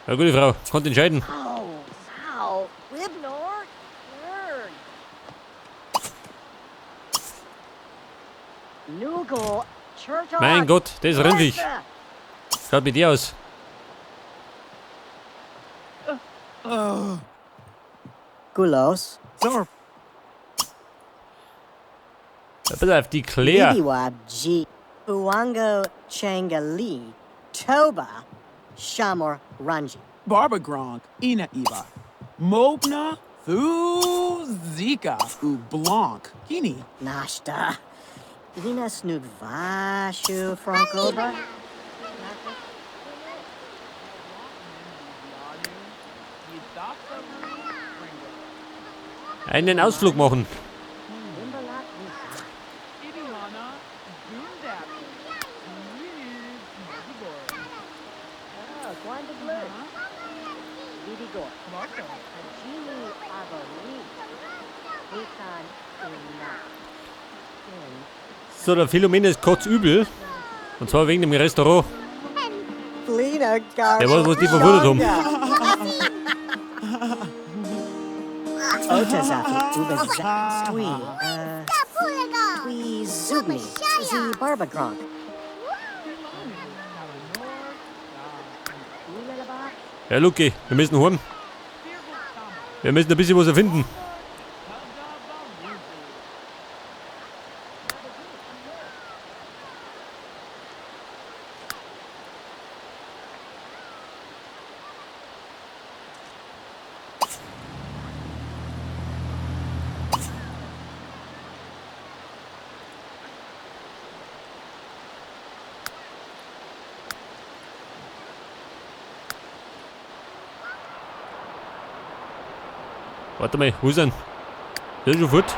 Ja, gute Frau, konnte entscheiden. Mein Gott, das ist rindlich. Schaut mit dir aus. Gulos. Ein bisschen auf die Claire. G. Uwango Changali. Toba. Shamor Ranji. Barbagronk, Ina Iba. Mobna, Thuzika, U Blanc, Kini. Nashta. Ina Snugvashu Frankoba. Einen Ausflug machen. So, der Philomena ist kotzübel. Und zwar wegen dem Restaurant. Der weiß, was die verwundert haben. Ja, Luki, wir müssen heim. Wir müssen ein bisschen was erfinden. Warte mal, wo ist er denn? Der ist schon fort.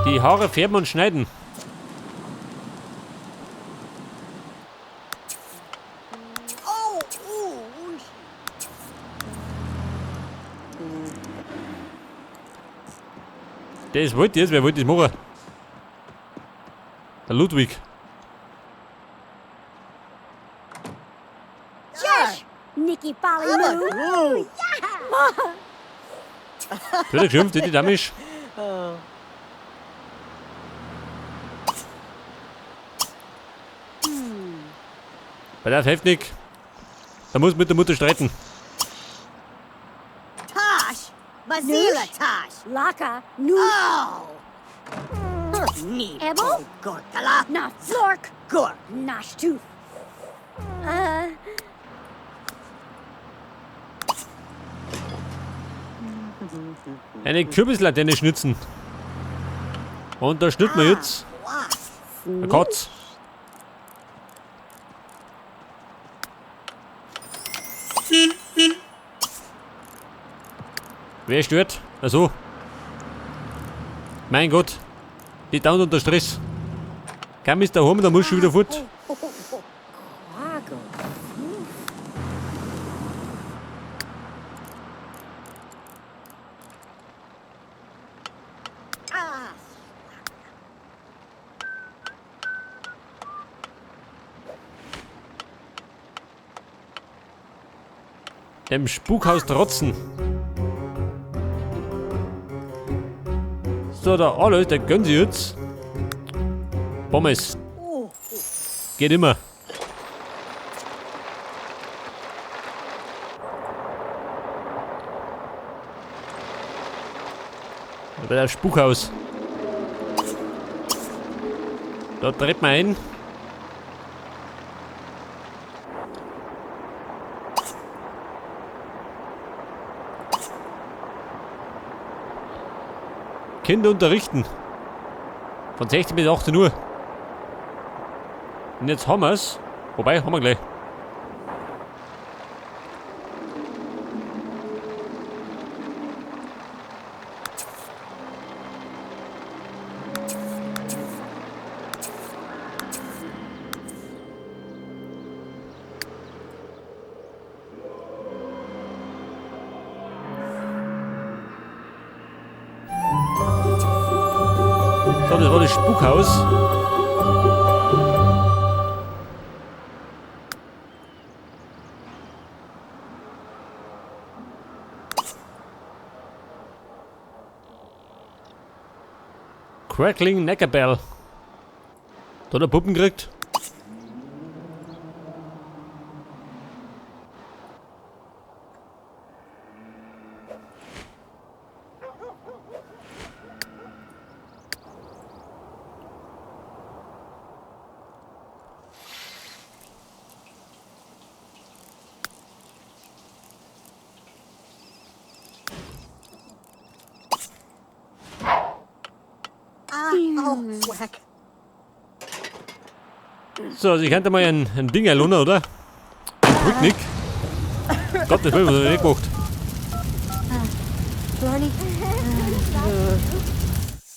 Die Haare färben und schneiden. Das wollte jetzt, wer wollte das machen? Der Ludwig. Josh! Nikki Polly Moo! Wird er geschimpft, die Dame ist. Bei der hilft nicht. Da muss mit der Mutter streiten. Tosh! Mazila Tosh! Laka, Nu, Oh! Ni Ebel? Gorkala! Na Flork, Gor! Nashtoof. Eine Kürbislaterne schnitzen. Und da schnitten wir jetzt. Eine Katz. Wer stört? Also. Mein Gott. Die dauert unter Stress. Kaum ist daheim, da muss schon wieder fort. Dem Spukhaus trotzen. So, der Alois, der gönnt sich jetzt. Pommes. Geht immer. Bei der Spukhaus. Da tritt man ein. Kinder unterrichten. Von 16 bis 18 Uhr. Und jetzt haben wir's. Wobei, haben wir gleich. Da das Spukhaus. Crackling Neckerbell. Da hat er Puppen gekriegt. So, also ich könnte mal ein Ding erlohnen, oder? Ein Quicknick. Gott, das will ich nicht gemacht.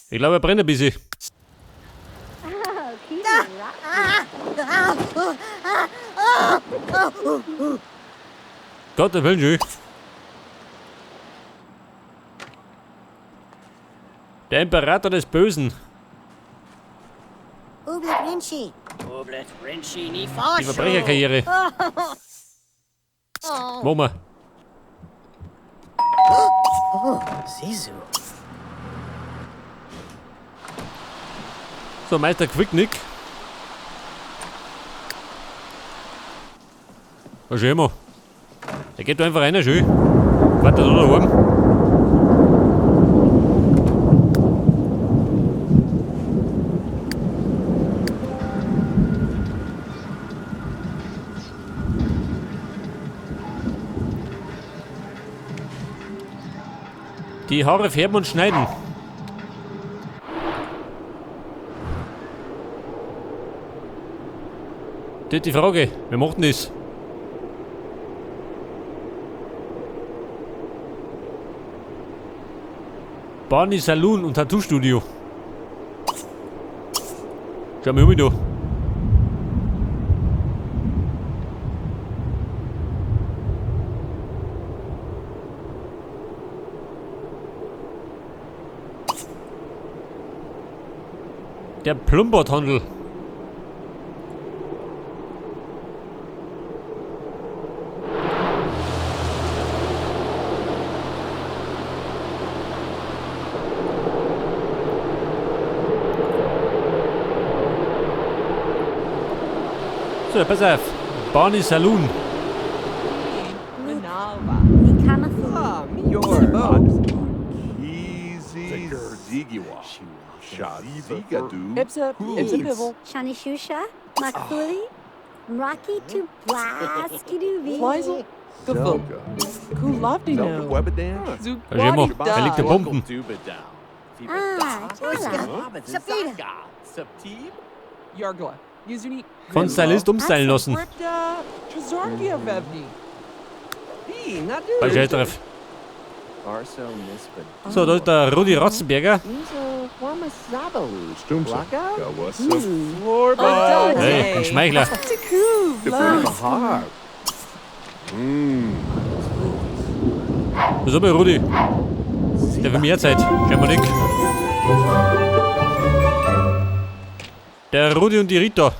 Ich glaube, er brennt ein bisschen. Gott, der will schon. Der Imperator des Bösen. Die Verbrecherkarriere. Machen wir. So, Meister Quicknick. Was schön mal. Der geht da einfach rein, schön. Warte da daheim. Die Haare färben und schneiden. Das ist die Frage, wer macht denn das? Barney Saloon und Tattoo Studio. Schau mal um da. Der Plumbotthandel. So, pass auf. Barney Saloon. Shanishusha, Makuli, Rocky to Blaskidubi. Lizel, Gaful, Kulavdino, Da liegt der Bomben. Ah, Chala. Yargla, Yuzuni, Von Stylist umstylen lassen. Bei Scheiß drauf. So, da ist der Rudi Ratzenberger. Hey, ein Schmeichler. Was haben wir, Rudi? Der will mehr Zeit. Schau mal nicht. Der Rudi und die Rita.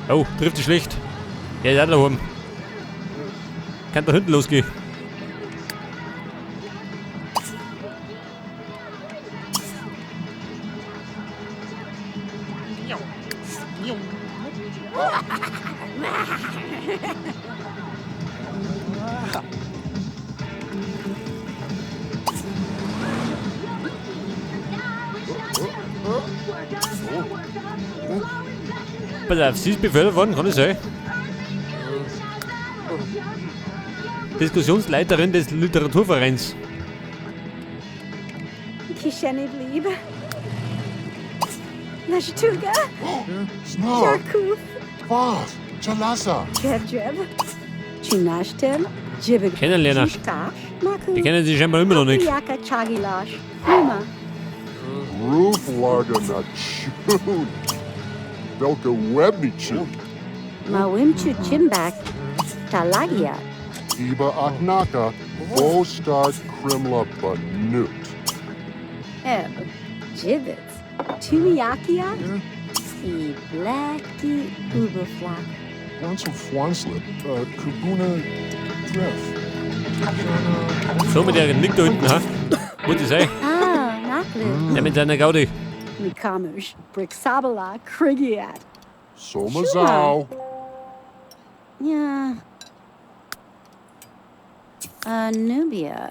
Oh, trifft sich schlecht. Ja, der daheim. Kann da hinten losgehen. Pass auf, sie ist befördert worden, kann das sein? Diskussionsleiterin des Literaturvereins. Kisheni Blieb. Nashtuga. Snark. Jarkuf. Voss. Chalasa. Jeb Jeb. Chinashtem. Jibig. Kennenlernen. Shishka. Maku. Die kennen sich scheinbar immer noch nicht. Yaka Chagilash. Huma. Roof Larga Nachun. Belka Webnichun. Mawimchu Chimbak. Talagia. Iba Aknaka. Vostar Krimla Banut. Eb. Gibbets. Tumiakia. I Blackie Uberflak. Ansel Fwanslet. Kubuna Dref. So mit der Nick da hinten, ha? Muss ich sein. Ah, Naklu. Der mit seiner Gaudi. Mikamush. Brixabala. Krigiat. Somazao. Ja. Nubia.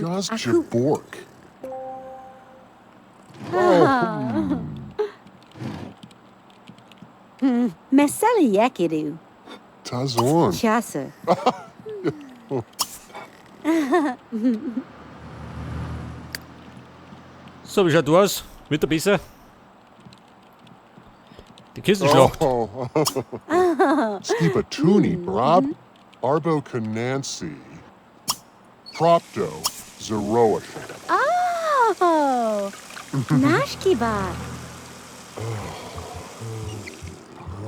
Gaz Aku- Jabork. Meseli Yekidu. Tazorn. Chasa. So, wie schaut du aus? Wird er besser? Die Kissenschlacht. Oh. Skipatuni, Brab, Arbo Kanansi, Propto, Zeroish. Oh! Nashkiba.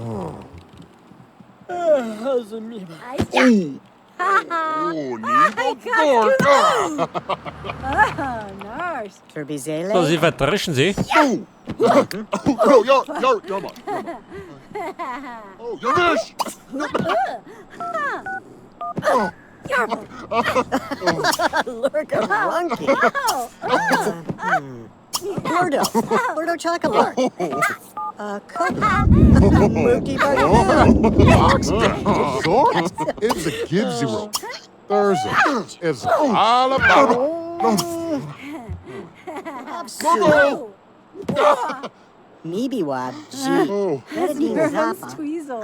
Oh, Nibel Gork. Nars. Turbizele. So, sie verdreschen sie. Oh, oh, yar, yar, yarma. Oh, Yarmish! Lurka Runky. Lurdo. Lurdo Chocolate. Coca. Mukti Zork? It's a Gibbsy There's a. It's Alabama. Mibiwa G. Oh, Medine Zappa. Tweezle.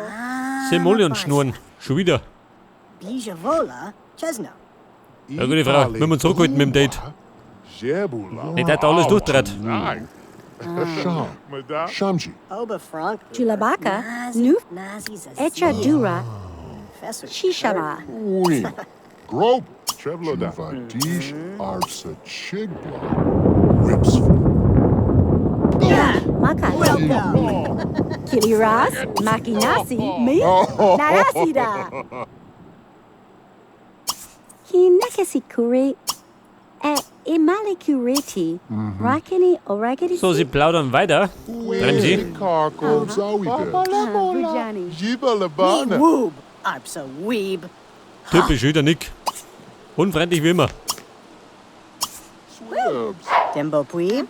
Simoleon schnurren. Schon wieder. Bijavola Chesno. Ja, gute Frau. Müssen wir uns zurückhalten mit dem Date. Jebula. Nicht, hat alles durchdreht. Sham. Shamji. Oba Frank. Chulabaka. Nuf. Nazi Echa Dura. Fesu. Shishama. Wing. Grob. Trevloda. Vadish Arsa Chigbla. Whips. Maka. Kiliras. Makinasi. Me. Narasida. Hinakasikuri. Imalikuriti. Rakini Oragidi. So, sie plaudern weiter. Treiben sie. Karko. Zoe. Bujani. Jibalabana. Woob. Arpsa Weeb. Typisch wieder Nick. Unfreundlich wie immer. Swibs. Dembo Pweeb.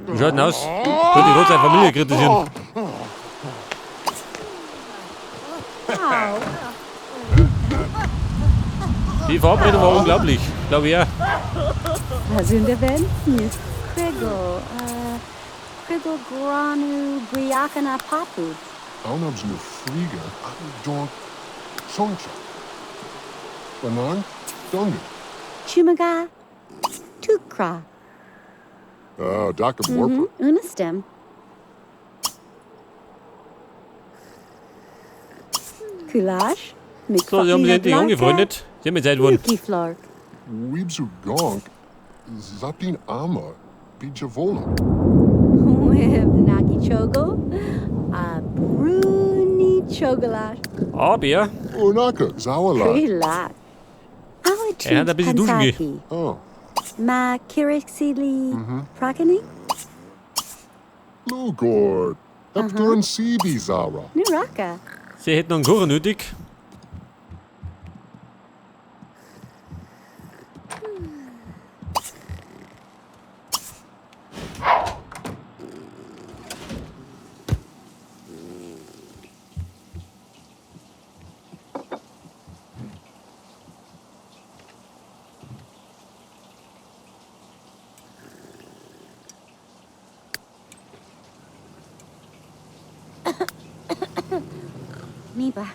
Wie schaut denn aus? Würde ich seine Familie kritisieren. Die Verabredung war unglaublich. Glaube ich ja. Azundaben. Kriggle. Kriggle Granu Briakana Papu. Aunabs Nufriga. Dork. Choncha. Banan. Dungan. Chumaga. Tukra. Dr. Warper. Unistem. Kulash. So, sie haben sich endlich angefreundet. Sie haben jetzt Zeit geworden. Nukiflark. Weebzu Gonk. Zapin Ama. Bijavola. Wib Naki Chogo. Bruni Chogolash. Aber Unaka. Zawala. Krilak. Er hat ein bisschen duschen gehen. Oh. Ma Kirixili Progeny? Lugord. Hepdurin Sibi Zara. Nuraka. sie hätten einen Kuchen nötig. Miba.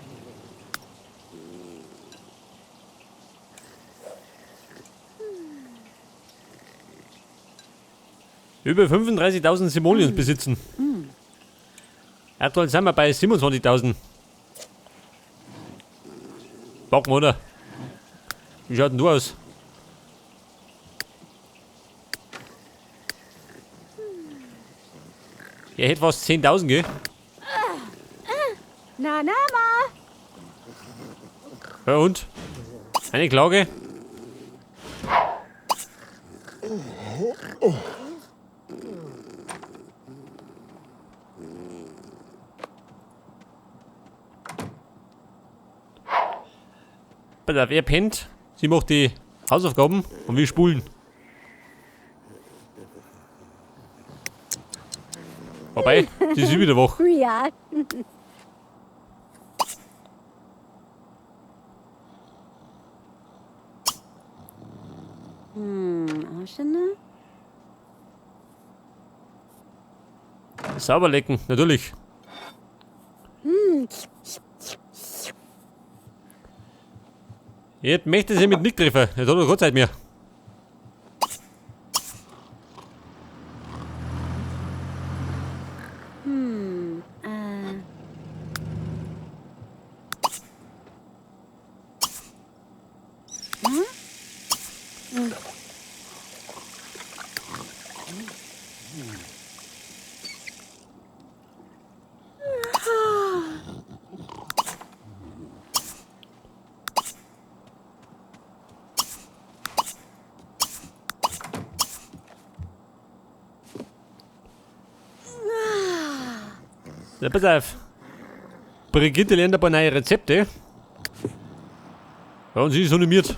Über 35.000 Simoleons besitzen. Aktuell sind wir bei 27.000. Packen, oder? Wie schaut denn du aus? Er hätte fast 10.000, gell? Na na ma. Ja und? Eine Klage? Pass auf, er pennt, sie macht die Hausaufgaben und wir spulen. Wobei, sie ist wieder wach. Ja. Aschene? Sauber lecken, natürlich. Jetzt möchte sie mit Nick treffen. Jetzt hat er keine Zeit mehr. Ja, pass auf. Brigitte lernt ein paar neue Rezepte. Ja, und sie ist animiert.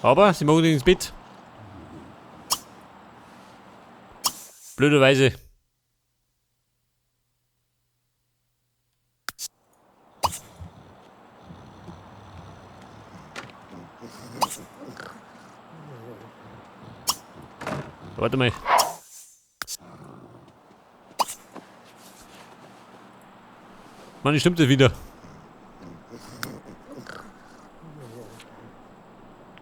Aber sie mag nicht ins Bett. Blöderweise. Warte mal. Mann, stimmt das wieder.